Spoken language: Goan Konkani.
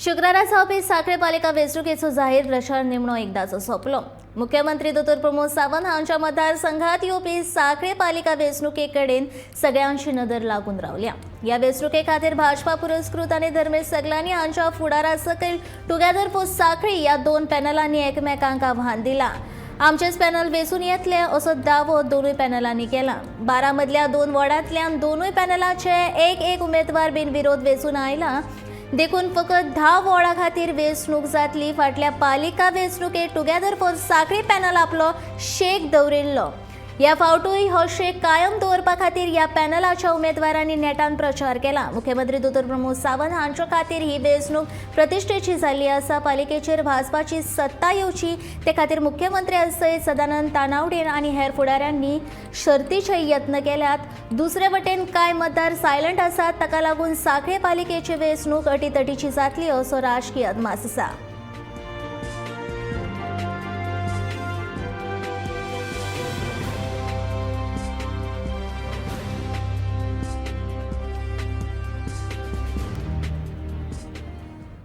शुक्रारा जावपी साखळे पालिका वेंचणुकेचो जाहीर प्रचार निमणो एकदाचो सोंपलो. मुख्यमंत्री दोतोर प्रमोद सावंत हांच्या मतदारसंघात येवपी साखळे पालिका वेंचणुके कडेन सगळ्यांची नदर लागून रावल्या. ह्या वेंचणुके खातीर भाजपा पुरस्कृत आनी धर्मेश सगलानी हांच्या फुडारा सकयल टुगेदर फॉर साखळी ह्या दोन पॅनलांनी एकमेकांक आव्हान दिलां. आमचेच पॅनल वेंचून येतले असो दावो दोनूय पॅनलांनी केला. 12 मदल्या दोन वॉर्डांतल्यान दोनूय पॅनलाचे एक एक उमेदवार बिनविरोध वेंचून आयला. देखून फकत 10 वॉर्डा खातीर वेंचणूक जातली. फाटल्या पालिका वेंचणुकेत टुगेदर फॉर साखळी पॅनल आपलो शेक दवरिल्लो. ह्या फावटूय हो शेक कायम दवरपा खातीर ह्या पॅनलाच्या उमेदवारांनी नेटान प्रचार केला. मुख्यमंत्री दोतोर प्रमोद सावंत हांच्या खातीर ही वेंचणूक प्रतिश्ठेची जाल्ली आसा. पालिकेचेर भाजपाची सत्ता येवची ते खातीर मुख्यमंत्री सयत सदानंद तानावडे आनी हेर फुडाऱ्यांनी शर्तीचे यत्न केल्यात. दुसरे वटेन कांय मतदार सायलंट आसात. ताका लागून साखळे पालिकेची वेंचणूक अटीतटीची जातली असो राजकीय अदमास आसा.